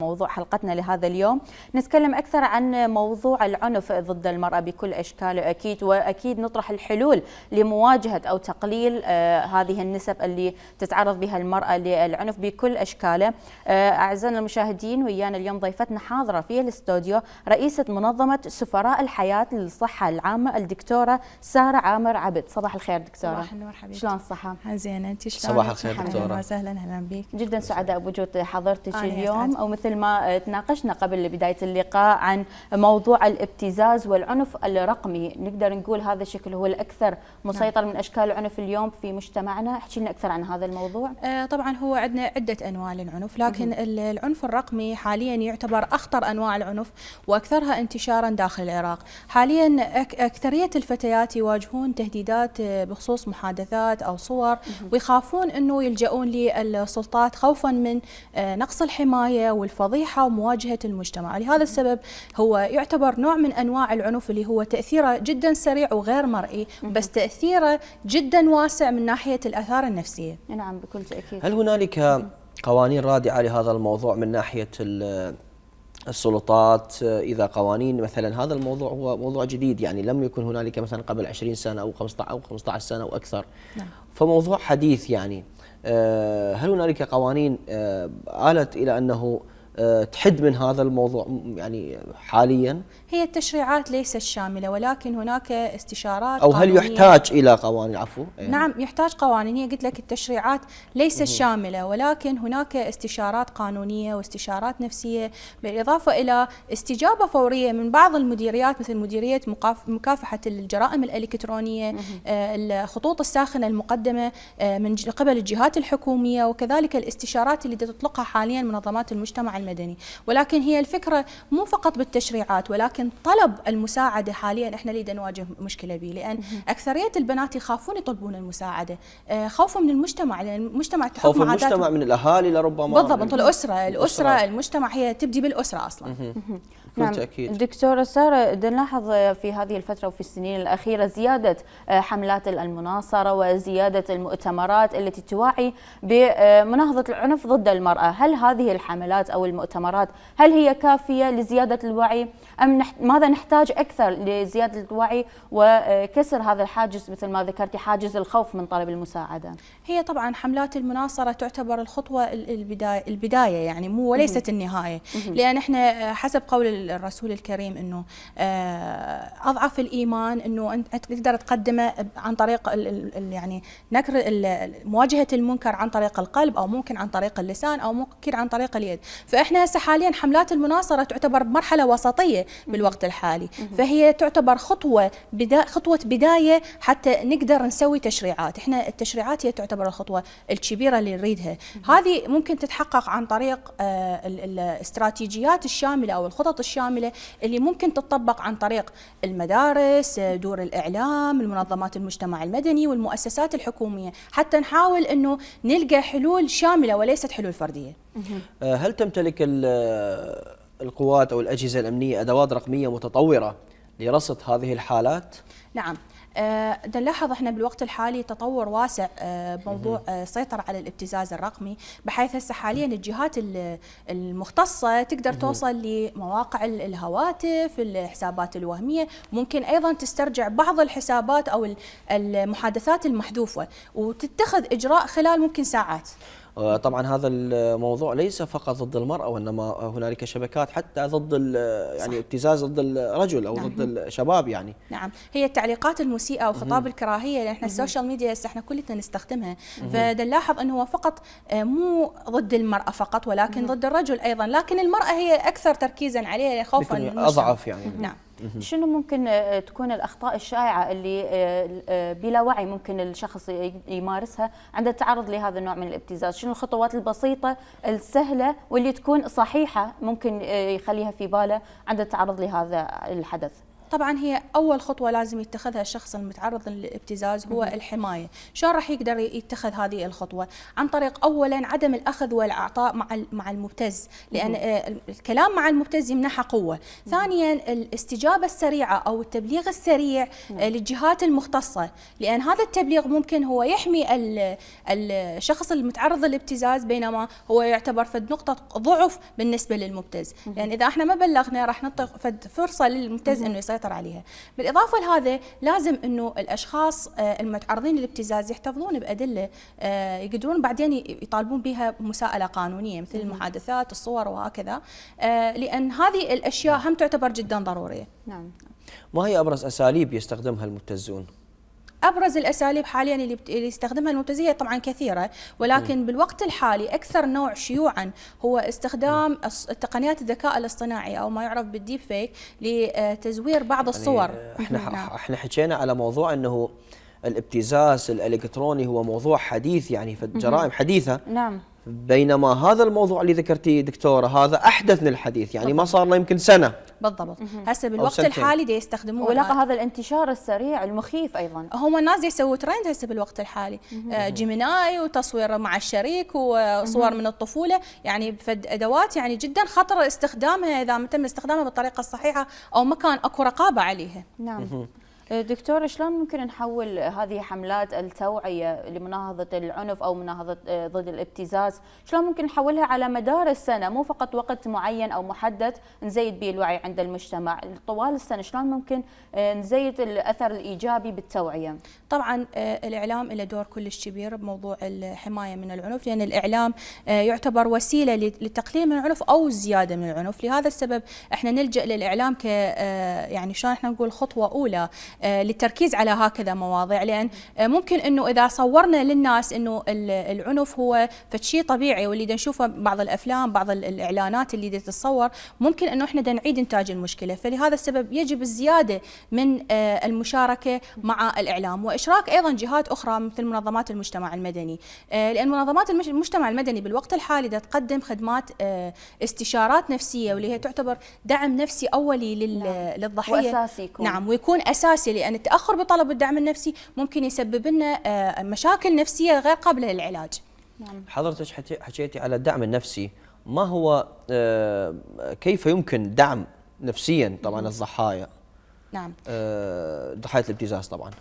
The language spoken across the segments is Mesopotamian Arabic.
موضوع حلقتنا لهذا اليوم نتكلم أكثر عن موضوع العنف ضد المرأة بكل أشكاله أكيد، وأكيد نطرح الحلول لمواجهة أو تقليل هذه النسب اللي تتعرض بها المرأة للعنف بكل أشكاله. أعزائنا المشاهدين، ويانا اليوم ضيفتنا حاضرة في الاستوديو رئيسة منظمة سفراء الحياة للصحة العامة الدكتورة سارة عامر عبد. صباح الخير دكتورة. صباح النور حبيبتي. شلون الصحة؟ زينة، أنت شلون؟ صباح الخير دكتورة. أهلا وسهلا، أهلا بك. جدا سعداء بوجود حضرتك اليوم، أسعد. أو مثل ما تناقشنا قبل بداية اللقاء عن موضوع الابتزاز والعنف الرقمي، نقدر نقول هذا الشكل هو الأكثر مسيطر من أشكال العنف اليوم في مجتمعنا. احكي لنا أكثر عن هذا الموضوع. طبعا هو عندنا عدة أنواع للعنف، لكن العنف الرقمي حاليا يعتبر أخطر أنواع العنف وأكثرها انتشارا داخل العراق. حاليا أكثرية الفتيات يواجهون تهديدات بخصوص محادثات أو صور، ويخافون أنه يلجؤون للسلطات خوفا من نقص الحماية والفضيحة ومواجهة المجتمع. لهذا السبب هو يعتبر نوع من أنواع العنف اللي هو تأثيره جدا سريع وغير مرئي، بس تأثيره جدا واسع من ناحية الآثار النفسية. نعم بكل تأكيد. هل هنالك قوانين رادعة لهذا الموضوع من ناحية السلطات؟ إذا قوانين مثلا، هذا الموضوع هو موضوع جديد، يعني لم يكن هنالك مثلا قبل 20 سنة أو 15 سنة أو أكثر. نعم. فموضوع حديث يعني. هل هنالك قوانين آلت إلى أنه تحد من هذا الموضوع يعني حاليا؟ هي التشريعات ليست شاملة، ولكن هناك استشارات أو هل قانونية. يحتاج إلى قوانين؟ عفوا. نعم يحتاج قوانين. هي قلت لك التشريعات ليست شاملة، ولكن هناك استشارات قانونية واستشارات نفسية، بالإضافة إلى استجابة فورية من بعض المديريات مثل مديرية مكافحة الجرائم الإلكترونية، الخطوط الساخنة المقدمة من قبل الجهات الحكومية، وكذلك الاستشارات اللي تطلقها حاليا منظمات المجتمع المدني. ولكن هي الفكرة مو فقط بالتشريعات، ولكن طلب المساعدة. حاليا احنا اللي نواجه مشكلة به، لأن أكثرية البنات يخافون يطلبون المساعدة خوفا من المجتمع، لأن المجتمع تحكم خوف المجتمع من الأهالي لربما. بالضبط، الأسرة المجتمع هي تبدي بالأسرة أصلا. نعم دكتورة سارة، نلاحظ في هذه الفترة وفي السنين الأخيرة زيادة حملات المناصرة وزيادة المؤتمرات التي توعي بمناهضة العنف ضد المرأة. هل هذه الحملات أو المؤتمرات هل هي كافية لزيادة الوعي، أم ماذا نحتاج أكثر لزيادة الوعي وكسر هذا الحاجز مثل ما ذكرتي، حاجز الخوف من طلب المساعدة؟ هي طبعا حملات المناصرة تعتبر الخطوة البداية يعني، مو وليست النهاية. لأن احنا حسب قول الرسول الكريم انه اضعف الايمان انه انت تقدر تقدمه عن طريق يعني نكر مواجهه المنكر عن طريق القلب، او ممكن عن طريق اللسان، او ممكن عن طريق اليد. فاحنا هسه حاليا حملات المناصره تعتبر مرحله وسطيه بالوقت الحالي، فهي تعتبر خطوه بدايه حتى نقدر نسوي تشريعات. احنا التشريعات هي تعتبر الخطوه الكبيره اللي نريدها. هذه ممكن تتحقق عن طريق الاستراتيجيات الشامله او الخطط الشاملة اللي ممكن تطبق عن طريق المدارس، دور الإعلام، المنظمات المجتمع المدني والمؤسسات الحكومية، حتى نحاول أنه نلقى حلول شاملة وليست حلول فردية. هل تمتلك القوات أو الأجهزة الأمنية أدوات رقمية متطورة لرصد هذه الحالات؟ نعم. نلاحظ احنا بالوقت الحالي تطور واسع بموضوع السيطرة على الابتزاز الرقمي، بحيث هسه حاليا الجهات المختصة تقدر توصل لمواقع الهواتف، الحسابات الوهمية، ممكن ايضا تسترجع بعض الحسابات او المحادثات المحذوفة وتتخذ اجراء خلال ممكن ساعات. طبعا هذا الموضوع ليس فقط ضد المرأة، وإنما هنالك شبكات حتى ضد يعني ابتزاز ضد الرجل أو ضد الشباب يعني. نعم، هي التعليقات المسيئة وخطاب الكراهية، لأن احنا السوشيال ميديا احنا كلنا نستخدمها. فنلاحظ أنه هو فقط مو ضد المرأة فقط، ولكن ضد الرجل أيضا، لكن المرأة هي أكثر تركيزا عليها خوفا من المجتمع. أضعف يعني. نعم. شنو ممكن تكون الأخطاء الشائعة اللي بلا وعي ممكن الشخص يمارسها عند التعرض لهذا النوع من الابتزاز؟ شنو الخطوات البسيطة السهلة واللي تكون صحيحة ممكن يخليها في باله عند التعرض لهذا الحدث؟ طبعا هي اول خطوه لازم يتخذها الشخص المتعرض للابتزاز هو الحمايه. شلون راح يقدر يتخذ هذه الخطوه؟ عن طريق اولا عدم الاخذ والاعطاء مع المبتز، لان الكلام مع المبتز يمنحه قوه. ثانيا الاستجابه السريعه او التبليغ السريع للجهات المختصه، لان هذا التبليغ ممكن هو يحمي الشخص المتعرض للابتزاز، بينما هو يعتبر فد نقطه ضعف بالنسبه للمبتز، لان اذا احنا ما بلغنا راح نعطي فد فرصه للمبتز انه يسيطر عليها. بالاضافه لهذا لازم انه الاشخاص المتعرضين للابتزاز يحتفظون بادله يقدرون بعدين يطالبون بها مساءله قانونيه مثل المحادثات، الصور وهكذا، لان هذه الاشياء هم تعتبر جدا ضروريه. نعم. ما هي ابرز اساليب يستخدمها المبتزون؟ ابرز الاساليب حاليا اللي يستخدمها المبتزين هي طبعا كثيره، ولكن بالوقت الحالي اكثر نوع شيوعا هو استخدام تقنيات الذكاء الاصطناعي او ما يعرف بالديب فيك لتزوير بعض الصور. احنا حكينا على موضوع انه الابتزاز الالكتروني هو موضوع حديث، يعني في الجرائم حديثه. نعم. بينما هذا الموضوع اللي ذكرتيه دكتوره هذا احدث من الحديث، يعني ما صار له يمكن سنه. بالضبط. هسه بالوقت الحالي دي يستخدمون ولقى هذا الانتشار السريع المخيف ايضا. هم الناس يسووا ترند هسه بالوقت الحالي، جيميناي وتصوير مع الشريك وصور من الطفوله، يعني فد ادوات يعني جدا خطر استخدامها اذا تم استخدامها بالطريقه الصحيحه او ما كان اكو رقابه عليها. نعم. دكتور، شلون ممكن نحول هذه حملات التوعية لمناهضة العنف أو مناهضة ضد الابتزاز، شلون ممكن نحولها على مدار السنة، مو فقط وقت معين أو محدد نزيد به الوعي عند المجتمع، طوال السنة شلون ممكن نزيد الأثر الإيجابي بالتوعية؟ طبعا الإعلام له دور كلش كبير بموضوع الحماية من العنف، لأن الإعلام يعتبر وسيلة للتقليل من العنف أو الزيادة من العنف. لهذا السبب احنا نلجأ للإعلام ك يعني شلون احنا نقول خطوة أولى للتركيز على هكذا مواضيع، لأن ممكن أنه إذا صورنا للناس أنه العنف هو فشي طبيعي، واللي نشوفه بعض الأفلام بعض الإعلانات اللي تتصور، ممكن أنه إحنا نعيد إنتاج المشكلة. فلهذا السبب يجب الزيادة من المشاركة مع الإعلام وإشراك أيضا جهات أخرى مثل منظمات المجتمع المدني، لأن منظمات المجتمع المدني بالوقت الحالي تقدم خدمات استشارات نفسية، واللي هي تعتبر دعم نفسي أولي للضحية. وأساسي يكون. نعم، ويكون أساسي، لأن التأخر بطلب الدعم النفسي ممكن يسبب لنا مشاكل نفسية غير قابلة للعلاج. نعم. حضرتك حكيتي على الدعم النفسي، ما هو كيف يمكن دعم نفسيا طبعا الضحايا؟ نعم. ضحايا الابتزاز طبعا.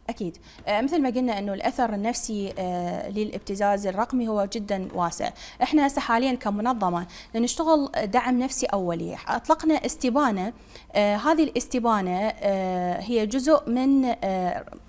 أكيد، مثل ما قلنا أنه الأثر النفسي للابتزاز الرقمي هو جدا واسع. إحنا هسه حاليا كمنظمة نشتغل دعم نفسي أولي، أطلقنا استبانة. هذه الاستبانة هي جزء من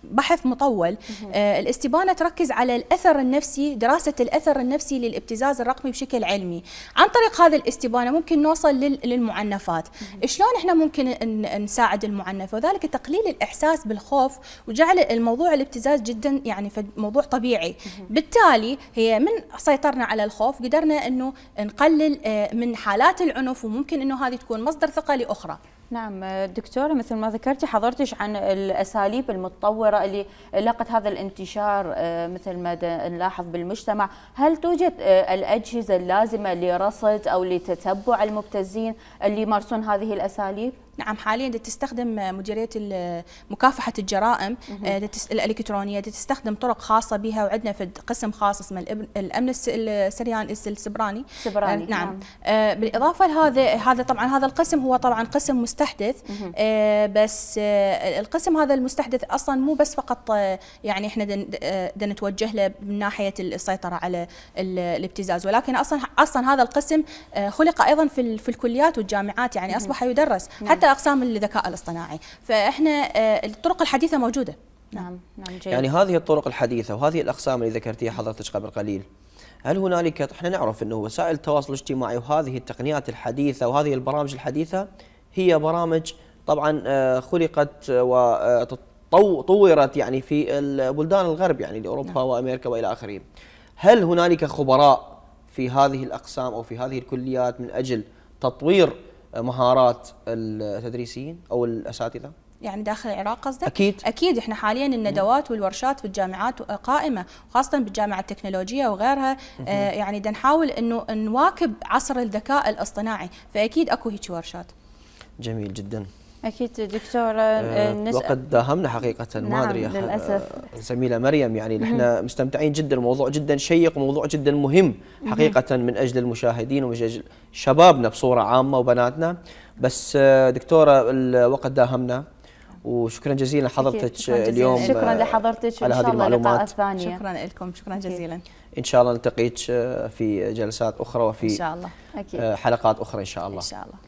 بحث مطول. الاستبانة تركز على الأثر النفسي، دراسة الأثر النفسي للابتزاز الرقمي بشكل علمي. عن طريق هذه الاستبانة ممكن نوصل للمعنفات. شلون إحنا ممكن نساعد المعنف؟ وذلك تقليل الإحساس بالخوف وجعل الموضوع الابتزاز جدا يعني موضوع طبيعي. بالتالي هي من سيطرنا على الخوف قدرنا انه نقلل من حالات العنف، وممكن انه هذه تكون مصدر ثقة لأخرى. نعم دكتورة، مثل ما ذكرتي حضرتك عن الأساليب المتطورة اللي لقت هذا الانتشار مثل ما نلاحظ بالمجتمع، هل توجد الأجهزة اللازمة لرصد أو لتتبع المبتزين اللي يمارسون هذه الأساليب؟ نعم، حاليا دتستخدم مديرية مكافحة الجرائم الإلكترونية تستخدم طرق خاصة بها، وعندنا في قسم خاص اسمه الأمن السبراني. نعم. بالإضافة لهذا طبعا هذا القسم هو طبعا قسم مستحدث، بس القسم هذا المستحدث أصلا مو بس فقط يعني احنا نتوجه له من ناحية السيطرة على الابتزاز، ولكن أصلا هذا القسم خلق أيضا في الكليات والجامعات، يعني أصبح يدرس حتى أقسام الذكاء الاصطناعي. فإحنا الطرق الحديثة موجودة. نعم جيد. يعني هذه الطرق الحديثة وهذه الأقسام اللي ذكرتيها حضرتك قبل قليل، هل هنالك، احنا نعرف أنه وسائل التواصل الاجتماعي وهذه التقنيات الحديثة وهذه البرامج الحديثة هي برامج طبعا خلقت وطورت يعني في البلدان الغرب، يعني لأوروبا وأمريكا وإلى آخره. هل هنالك خبراء في هذه الأقسام أو في هذه الكليات من أجل تطوير مهارات التدريسيين أو الأساتذة؟ يعني داخل العراق قصدك؟ أكيد إحنا حاليا الندوات والورشات في الجامعات قائمة، خاصة بالجامعة التكنولوجية وغيرها. يعني نحاول إنه نواكب عصر الذكاء الاصطناعي، فأكيد أكو هيك ورشات. جميل جدا. أكيد دكتورة. وقد داهمنا حقيقة. ما نعم أدري للأسف. زميلة مريم، يعني نحن مستمتعين جدا، الموضوع جدا شيق وموضوع جدا مهم حقيقة من أجل المشاهدين ومن أجل شبابنا بصورة عامة وبناتنا. بس دكتورة الوقت داهمنا، وشكرا جزيلا حضرتك اليوم. شكرا لحضرتك، على هذه المعلومات. ثانية. شكرا لكم، شكرا جزيلا. إن شاء الله نلتقيك في جلسات أخرى وفي إن شاء الله. حلقات أخرى إن شاء الله. إن شاء الله.